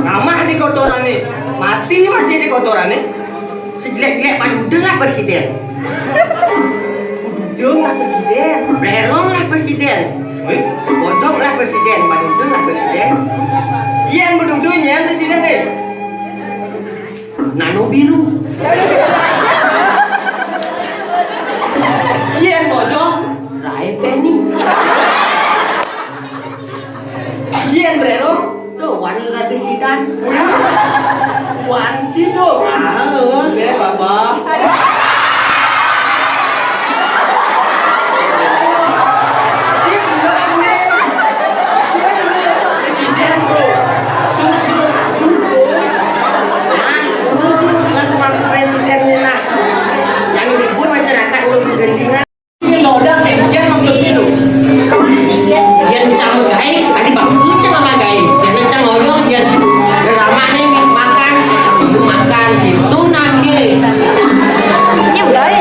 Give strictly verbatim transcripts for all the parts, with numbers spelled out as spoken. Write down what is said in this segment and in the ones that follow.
Ngamah di kotorané. Mati masih di kotorané. Sejelek-jelek paduda lah presiden. Paduda lah presiden. Bérong lah presiden. Wih, bojog lah presiden, paduda lah presiden. Yén paduda nyén presiden, eh. Nano biru. Yén bojog, Rai Peni. Yén bérong, tuh wani lagi sidan. Wanci tuh. Ah, eh, Bapak. Sip, Mbak Andi. Sip, Mbak. Presiden tuh. Nah, tuh, ngaku-ngaku presiden nih, nah. Yang ribut masyarakat tuh kegentingan. Ini lodak nih, dia maksudnya tuh. Yén cang magaé, adi bangku cang magaé. Yén cang ngoyong, yén lama nih makan, cang makan gitu nanti. Ini udah, eh.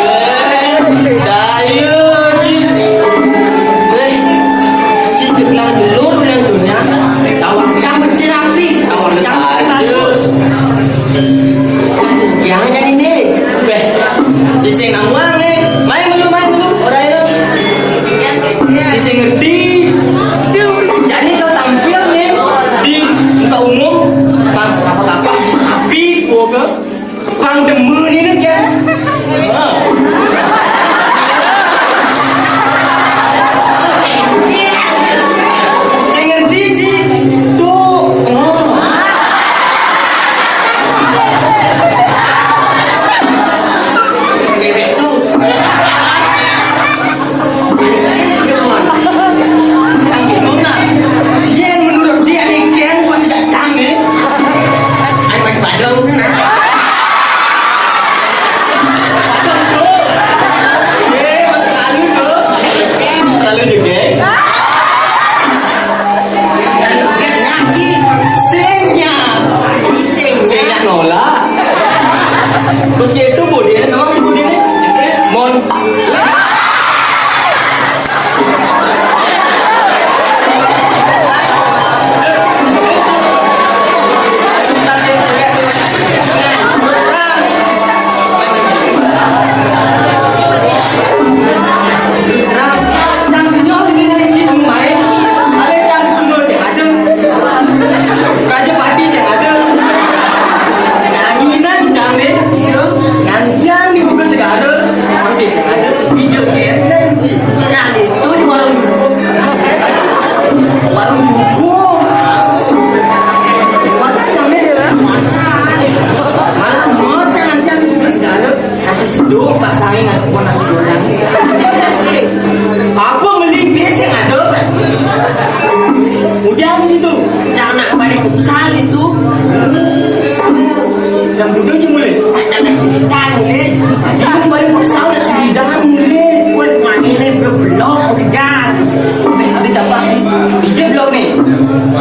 Eh, daya, Ci. Eh, si Jeplang dulur yang dunia. Tawang cang becerapi, tawang cang bagus. Yang jadi nih. Beh, sing nang wani. Main dulu, main dulu. Ora enak. Sing ngerti. Jadi kau tampil nih di muka umum, bang, apa-apa. Tapi, gua ke, bang demen ini kan. Ah. Sing ngerti sih. Tuh. Oh. Cewek tuh. Cang gitu, nah. Yén menurut dia nih, Ken, gua sudah cang nih. Ayo, main badung, nah. Badung, bro. Yé, terlalu, bro. Terlalu juga. Sing nya. Sing nya nolak. Terus dia itu, Bu, dia memang sebut ini. Mon. Terus terang, cang kenyot di Mira Rinci temu main. Ada cang semua sih ada. Raja Pati sih ada. Nginan cang deh. Ngantian di Google segala. Masih sih ada. Bijil kayak nanti. Cang itu di warung duko. Warung duko. Makan cang deh. Malah mau cang ngantian di Google segala. Tapi seduk pasangin aku pun nasi goreng. Apa meli bis yang ada? Udah gitu. Cang nak balik futsal itu. Yang bodoh cuma mulai. Cang nak cerita mulai. Dia balik futsal nak cerita mulai. Buat main ini blok-blok kejar. Ada cabang sih. Dia blok nih.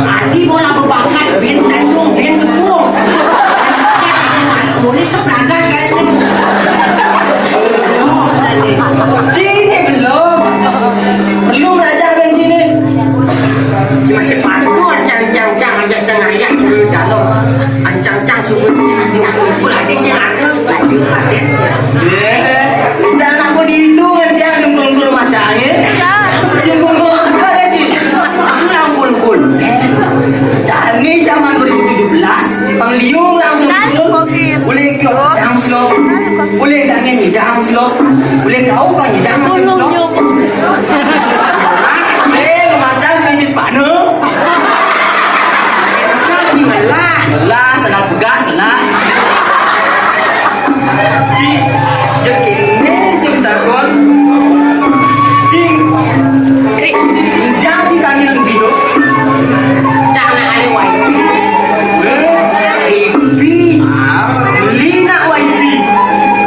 Adi bola berbakat, bin tanjung, bin tepung. Boleh ke pelanggan kan ni? Belum, tadi. Sini belum. Belum belajar kan sini. Si masih patuh, ancang-ancang, ancang-ancang, ayak, dalam. Ancang-ancang, sumber, kumpul, ada sih ada. Laju, ada. Rencana aku dihitung, dia nunggu-nunggu macamnya. Dia nunggu apa sih? Aku nangkul-kul. Jani zaman dua ribu tujuh belas, Bang Liung langsung turun. Boleh kau dam slow? Boleh tak nyanyi dam slow? Boleh kau kan dam slow? Eh, macam Misis Panu. Lagi melah. Melah, sedang pegang, melah. Ci, je kene, Ci, takon. Cing. Ujang si kami lebih do. Cang nak ada Y P. Eh, Y P. Beli nak Y P.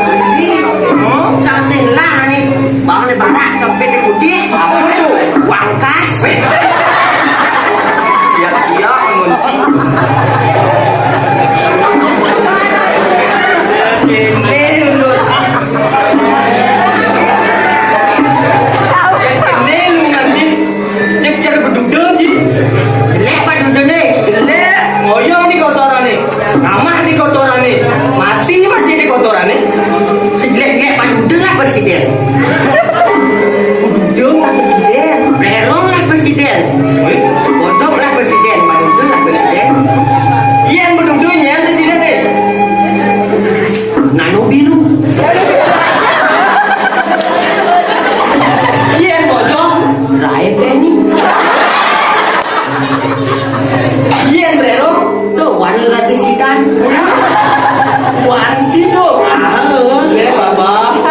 Beli. Oh, cang sing lah ni. Bang ni barak. Bedudung lah presiden. Brérong lah presiden. Wih, kodok lah presiden. Bedudung lah presiden. Yén bedudung yén presiden nih. Nano biru. Yén kodok, Raén Beni. Yén brérong, tuh, Wani Ratu Sidan. Wani Cido. Ah, lé, Bapak.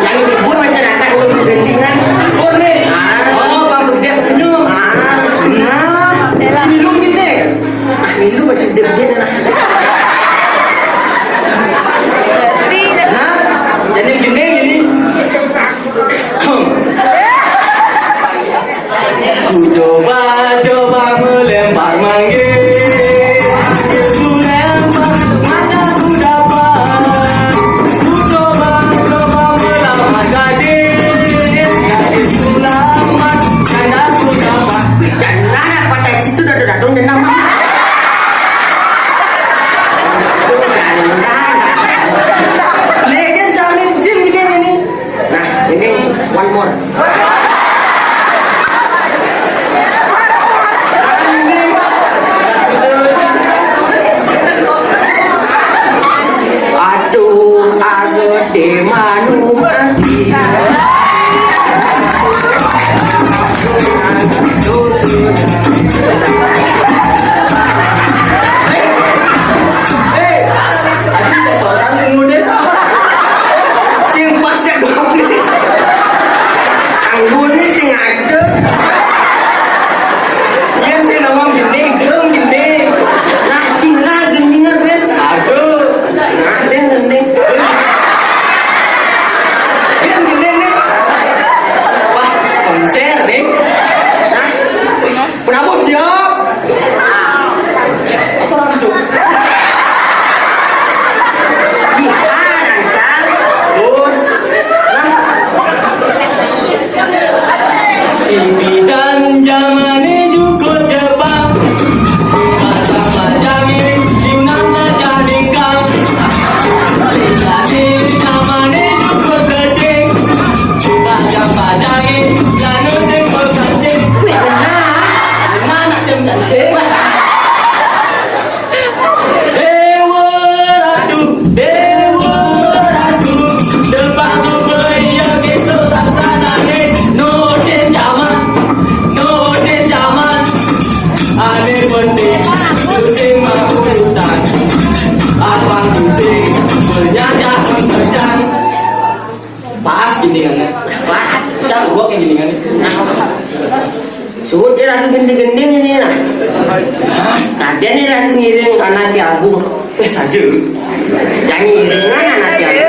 Yang ribut masyarakat, lu gendingan. Oh, nih. Ah. Oh, Pak Budi, senyum. Ah, nah. Minum gini. Ah, minum masih gede-gede, nah. Nah, jadi gini, gini. Ku coba-coba melempar manggil. Ku lempar, mana ku dapat. Ku coba-coba melamar gadis. Gadis ku lamar, janda ku dapat. Janda dapat dari situ, dah datang janda. Tuh, janda. Legend sama Jim juga ini. Nah, ini one more. Aduh, aduh, di manu mati. Hei, hei, tadi sosokan dulu deh. Sing pas ya dong. Anggone sing ada. Yén sing nawang gending, dong gending. Nah, Cina gendingan, Ben. Aduh. Nah, Ben gending. Ben gending nih. Wah, konser nih. Nah, Prabu siap. Apa orang itu? Gimana, Cang? Oh. Nah. Bidan jamané jukut Jepang. Pasang pajangi, Yunan aja nikang. Bidan jamané jukut kecing. Pajang-pajangi, lanu sing berkancing. Wih, benar. Benar, nak sing berkancing. Déwa Ratu, Déwa Ratu, depan supaya kita laksanané. Nutin jaman, nutin jaman. Ané penting, sing makutan. Apa sing bernyata kencang. Pas gini kan. Pas. Cang, gua kayak gini kan. Nah. Suut ya lagi gending-gending ini, nah. Kadén ya lagi ngiring anak Ki Agung. Eh, saja. Yang ngiringan anak Ki Agung.